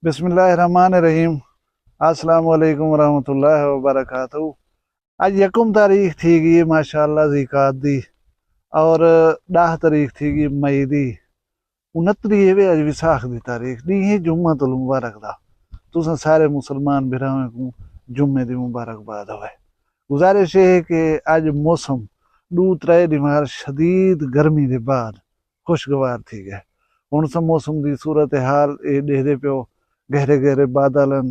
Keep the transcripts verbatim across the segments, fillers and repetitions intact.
بسم اللہ الرحمن الرحیم۔ السلام علیکم ورحمۃ اللہ وبرکاتہ۔ اڄ یکم تاریخ تھی ڳئی ہے ماشاءاللہ ذی قعدہ دی، اور ݙاہ تاریخ تھی ڳئی مئی دی، انتری ہے وے اڄ وساخ دی تاریخ، ݙینہہ جمعہ المبارک دا۔ تساں سارے مسلمان بھراواں کوں جمعے دی مبارکباد ہووے۔ گزارش اے ہے کہ اڄ موسم ݙو ترے ݙینہاں شدید گرمی دے بعد خوشگوار تھی ڳئے۔ ہݨ سا موسم دی صورتحال اے ݙیہدے پیو، گہرے گہرے بادل ہن،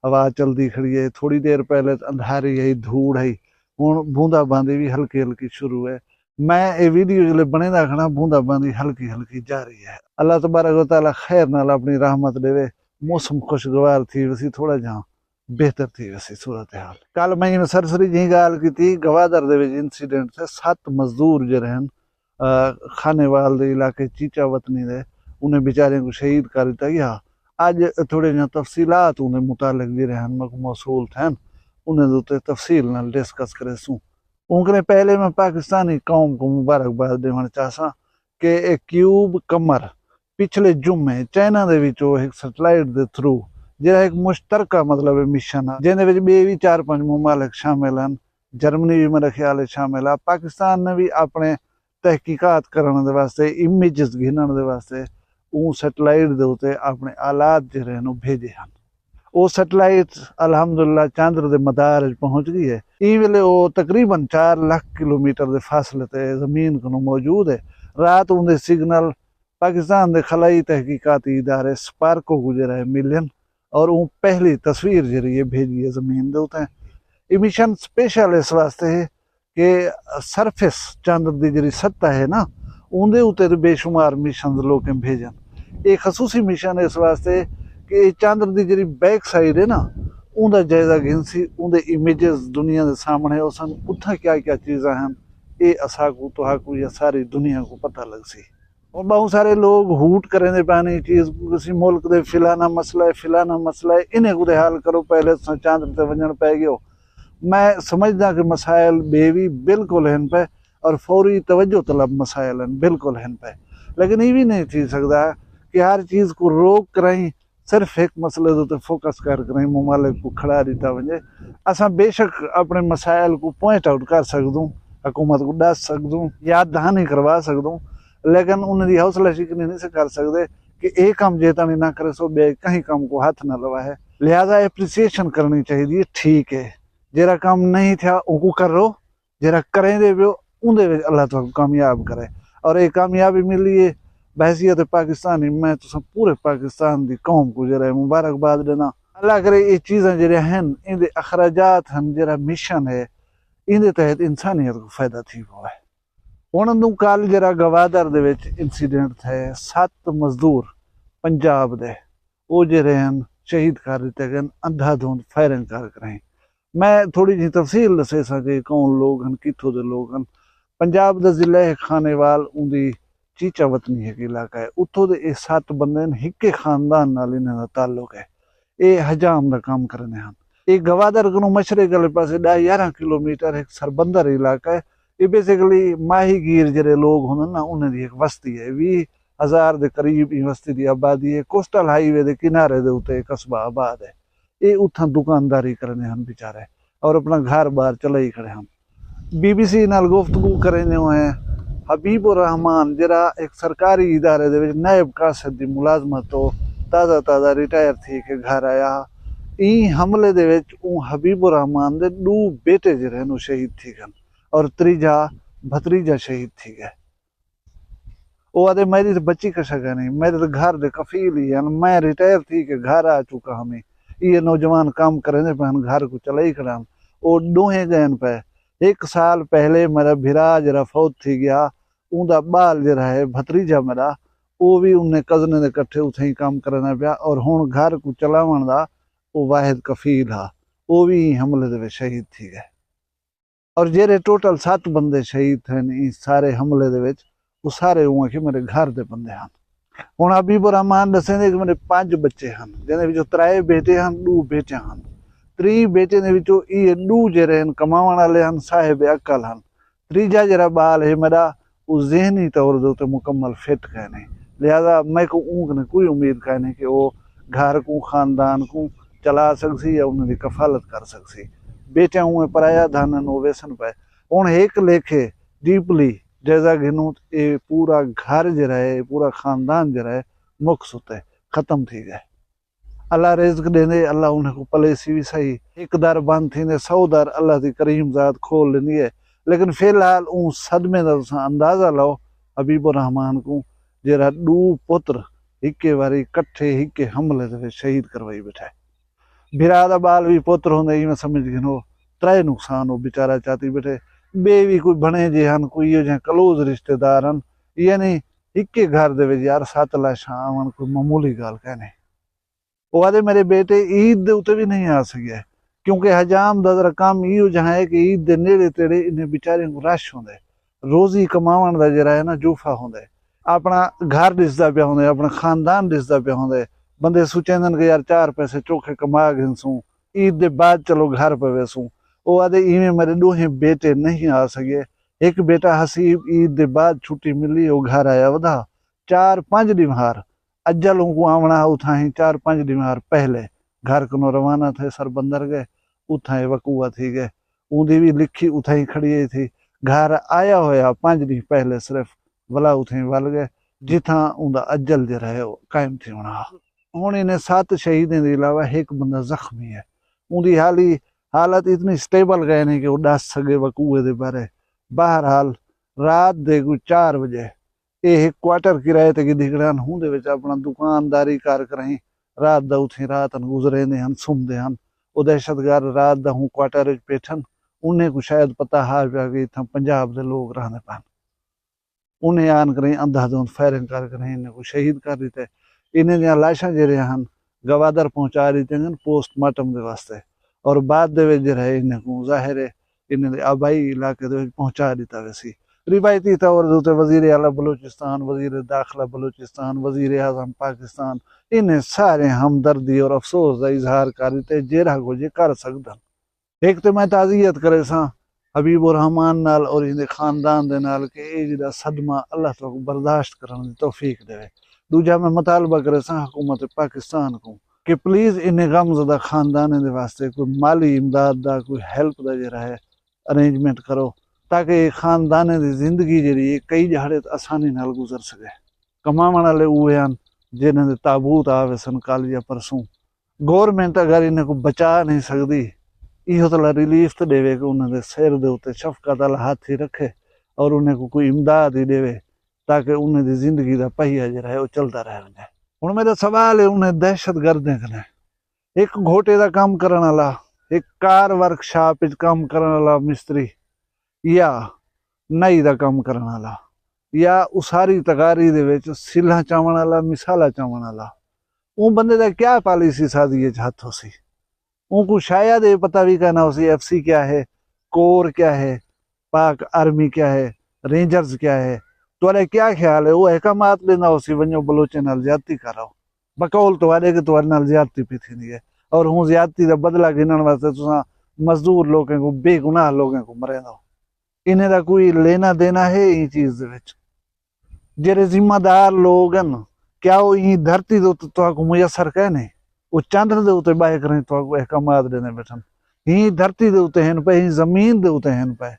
ہوا چلدی کھڑی ہے۔ تھوڑی دیر پہلے تاں اندھاری ہئی، دھوڑ ہئی، ہݨ بوندا باندی وی ہلکی ہلکی شروع ہے۔ میں اے ویڈیو جلے بݨیندا کھڑا، بوندا باندی ہلکی ہلکی جاری ہے۔ اللہ تبارک و تعالیٰ خیر نال اپݨی رحمت ݙیوے، موسم خوشگوار تھی ویسی، تھوڑا جہاں بہتر تھی ویسی صورتحال۔ کل میں ایویں سرسری جہیں ڳالھ کیتی، گوادر دے وچ انسیڈنٹ تھئے، ست مزدور جیڑھے ہن، آ، خانیوال دے علاقے چیچا وطنی دے، انہیں بیچاریاں کوں شہید کر ݙتا ڳیا۔ اڄ تھوڑے جہاں تفصیلات اوندے متعلق جیڑھے ہن میکوں موصول تھئن، انہیں دے اتے تفصیل نال ڈسکس کریسوں۔ اوں کنیں پہلے میں پاکستانی قوم کوں مبارکباد ݙیوݨ چاہساں کہ اے کیوب قمر پچھلے جمعے چائنا دے وچوں ہک سیٹلائٹ دے تھرو، جیڑھا ہک مشترکہ مطلب ہے مشن ہے، جیندے وچ ٻئے وی چار پنج ممالک شامل ہن، جرمنی وی میرے خیال ہے شامل ہے، پاکستان نے وی اپݨے تحقیقات کرݨ دے واسطے، امیجز گھنݨ دے واسطے اوں سیٹلائٹ دے اتے اپݨے آلات جیڑھے ہن او بھیجے ہن۔ او سیٹلائٹ الحمدللہ چندر دے مدار اچ پہنچ ڳئی ہے۔ ایں ویلے او تقریباً چار لکھ کلومیٹر دے فاصلے تے زمین کنوں موجود ہے۔ رات اوندے سگنل پاکستان دے خلائی تحقیقاتی ادارے سپارکو کوں جیڑھا ہے ملن، اور اوں پہلی تصویر جیڑھی ہے بھیجی ہے زمین دے اتے۔ اے مشن سپیشل اس واسطے ہے کہ سرفیس، چندر دی جیڑھی سطح ہے نا، اوندے اتے تے بے شمار مشنز لوکیں بھیجن۔ اے خصوصی مشن اس واسطے کہ اے چندر دی جیڑھی بیک سائیڈ ہے نا، اوندا جائزہ گھنسی، اوندے امیجز دنیا دے سامݨے ہوسن، اتھاں کیا کیا چیزاں ہن، اے اساکوں، تہاکوں یا ساری دنیا کوں پتہ لڳسی۔ ہݨ ٻہوں سارے لوگ ہوٹ کریندے پئے ہن ایں چیز کوں، کسی ملک دے فلانا مسئلہ ہے، فلانا مسئلہ ہے، انہیں کوں تے حل کرو، پہلے تساں چندر تے ونڄݨ پئے ڳیو۔ میں سمجھداں کہ مسائل ٻئے وی بالکل ہن پئے، اور فوری توجہ طلب مسائل ہن، بالکل ہن پئے، لیکن ایں وی نہیں تھی سڳدا کہ ہر چیز کوں روک کرائیں صرف ہک مسئلے دے اتے فوکس کر کرائیں ممالک کوں کھڑا ݙتا ونڄے۔ اساں بے شک اپݨے مسائل کوں پوائنٹ آؤٹ کر سڳدوں، حکومت کوں ݙس سڳدوں، یاد دہانی کروا سڳدوں، لیکن انہیں دی حوصلہ شکنی نہیں سے کر سڳدے کہ اے کم جے تاݨی نہ کریسو، ٻئے کہیں کم کوں ہتھ نہ لواہے۔ لہذا اپریسیئیشن کرݨی چاہیدی ہے، ٹھیک ہے، جیڑھا کم نہیں تھیا اونکوں کرو، جیڑھا کریندے پیو اوندے وچ اللہ تہاکوں کامیاب کرے، اور اے کامیابی ملی ہے بحیثیت پاکستانی۔ میں تساں پورے پاکستان دی قوم کوں جیڑھا ہے مبارکباد ݙینداں۔ اللہ کرے اے چیزاں جیڑھیاں ہن، ایندے اخراجات ہن، جیڑھا مشن ہے، ایندے تحت انسانیت کوں فائدہ تھی پوے۔ ہݨ اندوں کل جیڑھا گوادر دے وچ انسیڈنٹ تھئے، ست مزدور پنجاب دے، او جیڑھے ہن شہید کر ݙتے ڳئے ہن اندھا دھند فائرنگ کر کرائیں۔ میں تھوڑی جہیں تفصیل ݙسیساں کہ اے کون لوگ ہن، کتھوں دے لوگ ہن۔ پنجاب دا ضلع ہے خانیوال، اوندی چیچا وطنی ہک علاقہ ہے، اتھوں دے اے ست بندے ہن، ہکے خاندان نال انہاں دا تعلق ہے۔ اے حجام دا کم کریندے ہن۔ اے گوادر کنوں مشرق آلے پاسے ݙاہ یارہاں کلومیٹر ہک سربندر علاقہ ہے۔ اے بیسیکلی ماہی گیر جیڑھے لوگ ہوندن نا، انہیں دی ہک وستی ہے، ویہہ ہزار دے قریب ایں وستی دی آبادی ہے۔ کوسٹل ہائی وے دے کنارے دے اتے اے قصبہ آباد ہے۔ اے اتھاں دکانداری کریندے ہن بیچارے، اور اپݨا گھر بار چلائی کھڑے ہن۔ بی بی سی نال گفتگو کریندے ہوئے حبیب الرحمان، جیڑھا ہک سرکاری ادارے دے وچ نائب قاصد دی ملازمت توں تازہ تازہ ریٹائر تھی کے گھر آیا ہا، ایں حملے دے وچ اوں حبیب الرحمان دے ݙو بیٹے جیڑھے ہن او شہید تھی ڳئے ہن، اور تریجھا بھتریجھا شہید تھی ڳئے۔ او آہدے، میݙی تے بچی کشا کائنی، میݙے تے گھر دے کفیل ہی ہن، میں ریٹائر تھی کے گھر آ چکا ہمی۔ ایہے نوجوان کم کریندے پئے ہن، گھر کوں چلائی کھڑے ہن۔ او ݙوہیں ڳئے ہن پئے۔ ہک سال پہلے میݙا بھرا جیڑھا فوت تھی ڳیا، اوندا ٻال جیڑھا ہے، بھتریجھا میݙا، او وی انہیں کزنیں دے کٹھے اتھائیں کم کریندا پیا، اور ہݨ گھر کوں چلاوݨ دا او واحد کفیل ہا، او وی ایں حملے دے وچ شہید تھی ڳئے۔ اور جیڑھے ٹوٹل ست بندے شہید تھئن ایں سارے حملے دے وچ، او سارے اوں آکھے میݙے گھر دے بندے ہن۔ ہݨ حبیب الرحمان ݙسیندے کہ میݙے پنج بچے ہن، جیندے وچوں ترائے بیٹے ہن، ݙو بیٹیاں ہن۔ تریہیں بیٹیاں دے وچوں ایہے ݙو جیڑھے ہن کماوݨ آلے ہن، صاحب عقل ہن۔ تریجھا جیڑھا ٻال ہے میݙا، او ذہنی طور دے اتے مکمل فٹ کائنی، لہذا میکوں اوں کنیں کوئی امید کائنی کہ او گھر کوں، خاندان کوں چلا سڳسی یا انہاں دی کفالت کر سڳسی۔ بیٹیاں اونویں پرایا دھن ہن، او ویسن پئے۔ ہݨ ہک لیکھے ڈیپلی جائزہ گھنوں تے اے پورا گھر جیڑھا ہے، اے پورا خاندان جیڑھا ہے، مک ستے، ختم تھی ڳئے۔ اللہ رزق ݙیندے، اللہ انہیں کوں پلیسی وی سہی۔ ہک در بند تھیندے، سو در اللہ دی کریم ذات کھول ݙیندی ہے۔ لیکن فی الحال اوں صدمے دا تساں اندازہ لو، حبیب الرحمان کوں جیڑھا ݙو پتر ہکے واری کٹھے ہکے حملے دے وچ شہید کروائی ٻیٹھا ہے۔ بھرا دا ٻال وی پتر ہوندے، ایویں سمجھ گھنو ترائے نقصان او بیچارہ چاتی ٻیٹھے۔ ٻئے وی کوئی بھݨیجے ہن، کوئی ایہو جہے کلوز رشتے دار ہن، یعنی ہکے گھر دے وچ یار ست لاشاں آوݨ کوئی معمولی ڳالھ کائنی۔ او آہدے، میݙے بیٹے عید دے اتے وی نہیں آ سڳیا، کیونکہ حجام دا ذرا کم ایہو جہاں ہے کہ عید دے نیڑے تیڑے انہیں بیچاریاں کوں رش ہوندے، روزی کماوݨ دا جیڑھا ہے نا، جوفا ہوندے۔ اپݨا گھر ݙسدا پیا ہوندے، اپݨا خاندان ݙسدا پیا ہوندے۔ بندے سوچیندن کہ یار، چار پیسے چوکھے کما گھنسوں، عید دے بعد چلو گھر پہ ویسوں۔ او آہدے، ایویں میݙے ݙوہیں بیٹے نہیں آ سڳے۔ ہک بیٹا حسیب عید دے بعد چھٹی ملی، او گھر آیا ودھا۔ چار پنج ݙینہوار اجل اونکوں آوݨا ہا، اتھاں ہی چار پنج ݙینہوار پہلے گھر کنوں روانہ تھئے، سر بندر ڳئے، اتھاں اے وقوع تھی ڳئے۔ اوندی وی لکھی اتھاں ہی کھڑی ہئی تھی۔ گھر آیا ہویا پنج ݙینہہ پہلے صرف، ولا اتھاں ہی ول ڳئے، جتھاں اوندا اجل جیڑھا ہے، او قائم تھیوݨا ہا۔ ہݨ انہیں ست شہیدیں دے علاوہ ہک بندہ زخمی ہے۔ اوندی حالی، حالت اتنی سٹیبل کائنی کہ او ݙس سڳے وقوع دے بارے۔ بہرحال، رات دے کوئی چار وڄے اے ہک کوارٹر کرائے تے گھدی کھڑے ہن، ہوندے وچ اپݨا دکانداری کر کراہیں رات دا اتھیں رات ہن گزریندے ہن، سمدے ہن۔ او دہشت گرد رات دا ہوں کوارٹر وچ ٻیٹھن، انہیں کوں شاید پتہ ہا پیا کہ اتھاں پنجاب دے لوک رہندے پن۔ انہیں آن کراہیں اندھا دھند فائرنگ کر کراہیں انہیں کوں شہید کر ݙتے۔ انہیں دیاں لاشاں جیڑھیاں ہن، گوادر پہنچا ݙتیاں ڳن پوسٹ مارٹم دے واسطے، اور بعد دے وچ جیڑھا ہے انہیں کوں، ظاہر ہے، انہیں دے آبائی علاقے دے وچ پہنچا ݙتا ویسی۔ روایتی طور دے اتے وزیر اعلیٰ بلوچستان، وزیر داخلہ بلوچستان، وزیر اعظم پاکستان، انہیں سارے ہمدردی اور افسوس دا اظہار کر ݙتے، جیڑھا کجھ اے کر سڳدن۔ ہک تے میں تعزیت کریساں حبیب الرحمان نال اور ایندے خاندان دے نال کہ اے جیڑھا صدمہ اللہ تہاکوں برداشت کرݨ دی توفیق ݙیوے۔ ݙوجھا میں مطالبہ کریساں حکومت پاکستان کوں کہ پلیز انہیں غم زدہ خاندانیں دے واسطے کوئی مالی امداد دا، کوئی ہیلپ دا جیڑھا ہے ارینجمنٹ کرو، تاکہ اے خاندانیں دی زندگی جیڑھی ہے کئی ݙیہاڑے تے آسانی نال گزر سڳے۔ کماوݨ آلے اوہے ہن جنہیں دے تابوت آ ویسن کل یا پرسوں۔ گورنمنٹ اگر انہیں کوں بچا نہیں سڳدی، ایہو تلا ریلیف تے ݙیوے کہ انہیں دے سر دے اتے شفقت آلا ہتھ ہی رکھے اور انہیں کوں کوئی امداد ہی ݙیوے، تاکہ انہیں دی زندگی دا پہیہ جیڑھا ہے او چلدا رہ ونڄے۔ ہݨ میݙا سوال ہے انہیں دہشت گردیں کنے، ہک گھوٹے دا کم کرݨ آلا، ہک کار ورک شاپ وچ کم کرݨ آلا مستری، یا نائی دا کم کرݨ آلا، یا اساری تغاری دے وچ سلھاں چاوݨ آلا، مثالاں چاوݨ آلا، اوں بندے دا کیا پالیسی سازی وچ ہتھ ہوسی؟ اونکوں شاید اے پتہ وی کائنا ہوسی ایف سی کیا ہے، کور کیا ہے، پاک آرمی کیا ہے، رینجرز کیا ہے۔ تہاݙا کیا خیال ہے؟ او احکامات ݙیندا ہوسی، ونڄو بلوچیں نال زیادتی کر آؤ۔ بقول تہاݙے کہ تہاݙے نال زیادتی پئی تھیندی ہے، اور ہوں زیادتی دا بدلہ گھنݨ واسطے تساں مزدور لوکیں کوں، بے گناہ لوکیں کوں مریندو۔ انہیں دا کوئی لینا دینا ہے ایں چیز دے وچ؟ جیڑھے ذمہ دار لوگ ہن، کیا او ایں دھرتی دے اتے تہاکوں میسر کائنی؟ او چندر دے اتے ٻہہ کریں تہاکوں احکامات ݙیندے ٻیٹھن۔ ایں دھرتی دے اتے ہن پئے، ایں زمین دے اتے ہن پئے۔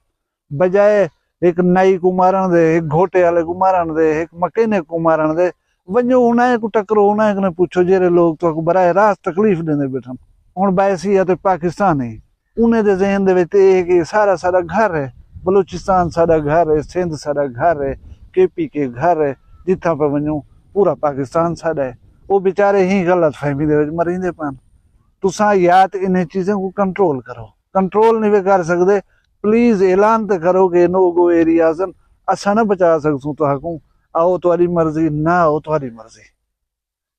بجائے ہک نائی کوں مارݨ دے، ہک گھوٹے آلے کوں مارݨ دے، ہک مکینک کوں مارݨ دے، ونڄو انہائیں کوں ٹکرو، انہائیں کنیں پچھو جیڑھے لوگ تہاکوں براہ راست تکلیف ݙیندے ٻیٹھن۔ ہݨ باعثیت پاکستانی، انہیں دے ذہن دے وچ تے اے ہے کہ سارا ساݙا گھر ہے، بلوچستان ساݙا گھر ہے، سندھ ساݙا گھر ہے، کے پی کے گھر ہے، جتھاں پہ ونڄوں پورا پاکستان ساݙا ہے۔ او بیچارے ہی غلط فہمی دے وچ مریندے پن۔ تساں یا تے انہیں چیزیں کوں کنٹرول کرو، کنٹرول نہیں وے کر سڳدے، پلیز اعلان تے کرو کہ نو گو ایریاز ہن، اساں نہ بچا سڳسوں تہاکوں، آؤ تہاݙی مرضی، نہ آؤ تہاݙی مرضی۔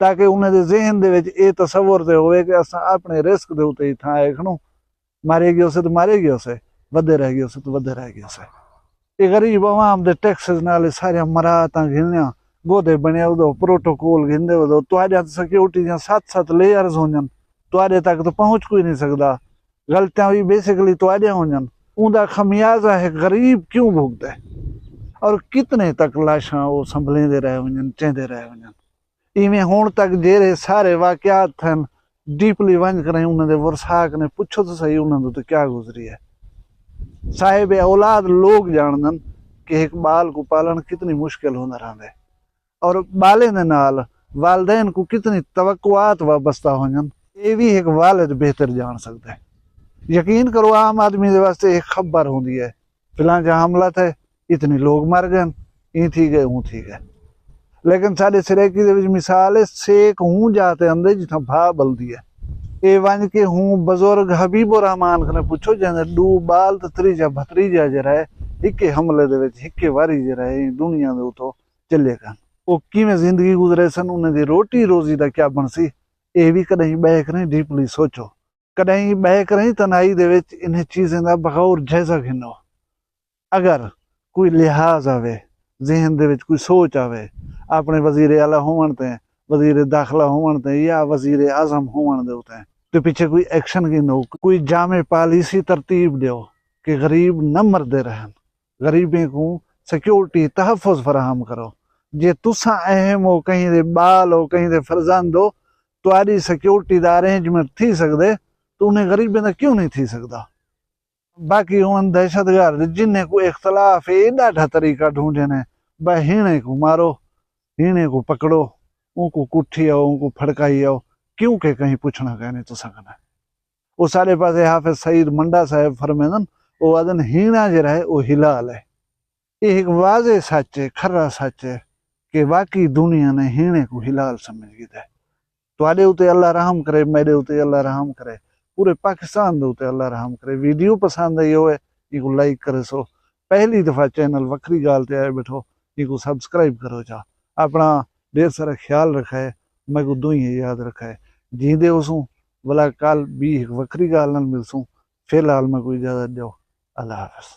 تاکہ انہیں دے ذہن دے وچ اے تصور تے ہووے کہ اساں اپݨے رزق دے اتے اتھاں آئے کھڑوں، مارے ڳیوسے تے مارے ڳیوسے، ودے رہ ڳیوسے تے ودے رہ ڳیوسے۔ اے غریب عوام دے ٹیکسز نال اے ساریاں مراعاتاں گھنݨیاں، گودے بݨے ودو، پروٹوکول گھندے ودو، تہاݙیاں تے سیکیورٹی دیاں ست ست لیئرز ہونجن، تہاݙے تک تاں پہنچ کوئی نہیں سڳدا۔ غلطیاں وی بیسیکلی تہاݙیاں ہونجن، اوندا خمیازہ ہک غریب کیوں بھگتے؟ اور کتنے تک لاشاں او سنبھلیندے رہ ونڄن، چیندے رہ ونڄن؟ ایویں ہن تک جیرھے سارے واقعات تھن، ڈیپلی ونج کریں انہاں دے ورثاء کنے پچھو تاں سہی انہاں دے اتے کیا گزری ہے۔ صاحب اولاد لوگ جانڑدن کہ ہک بال کوں پالنڑ کتنی مشکل ہوندا رہندے اور بالیں دے نال والدین کوں کتنی توقعات وابستہ ہونجن، اے وی ہک والد بہتر جانڑ سگدے۔ یقین کرو عام آدمی دے واسطے ہک خبر ہوندی ہے، فلاں جا حملہ تھئے، اتنی لوگ مر گئن، ایں تھی گئے اوں تھی گئے۔ لیکن ساڈے سرائیکی دے وچ مثال ہے، سیک ہوں جا تے اندے جتھاں بھا بلدی ہے۔ اے ونج کے ہوں بزرگ حبیب الرحمان کنے پچھو جیندے ڈو بال تے تریجا بھتریجا جیرھا ہے ہکے حملے دے وچ ہکے واری جیرھا ہے ایں دنیا دے اتوں چلے گن، او کیویں زندگی گزریسن، انہاں دی روٹی روزی دا کیا بنسی؟ اے وی کڈہیں بہہ کریں ڈیپلی سوچو۔ کڈہیں بہہ کریں تنہائی دے وچ انہیں چیزیں دا بغور جائزہ گھنو۔ اگر کوئی لحاظ آوے، ذہن دے وچ کوئی سوچ آوے، اپنے وزیر اعلی ہون تے، وزیر داخلہ ہون تے یا وزیر اعظم ہون دے اتے تے پچھے کوئی ایکشن گھنو، کوئی جامع پالیسی ترتیب ڈیو کہ غریب نہ مردے رہن، غریبیں کوں سیکیورٹی تحفظ فراہم کرو۔ جے تساں اہم ہو، کہیں دے بال ہو، کہیں دے فرزند ہو، تہاڈی سیکیورٹی دا ارینجمنٹ تھی سگدے تو انہیں غریبیں دا کیوں نہیں تھی سگدا؟ باقی ہوں دہشت گرد جنہیں کو اختلاف ہے، اے ڈاڈھا طریقہ ڈھونڈے نے، بہ ہینے کو مارو، ہینے کو پکڑو، اون کو کٹھی آؤ، اون کو پھڑکائی آؤ، کیونکہ کہیں پوچھنا کہنے تو سکنا ہے۔ او ساڈے پاسے حافظ سعید منڈا صاحب فرمیندن، او آدن ہینا جڑا ہے او ہلال ہے۔ اے ہک واضح سچ ہے، کھرا سچ ہے کہ واقعی دنیا نے ہینے کو ہلال سمجھ گھدا ہے۔ تہاڈے اتے اللہ رحم کرے، میڈے اتے اللہ رحم کرے، پورے پاکستان دے اتے اللہ رحم کرے۔ ویڈیو پسند آئی ہوئے، ایکوں لائک کرے سو۔ پہلی دفعہ چینل وکھری گال تے آئے بیٹھو، ایکوں سبسکرائب کرو چا۔ اپنا ڈھیر سارا خیال رکھے، میکوں دوئیں یاد رکھے۔ جیندے ہوسوں، ولا کل بی ہک وکھری گال نال ملسوں۔ فی الحال میکوں اجازت دیو۔ اللہ حافظ۔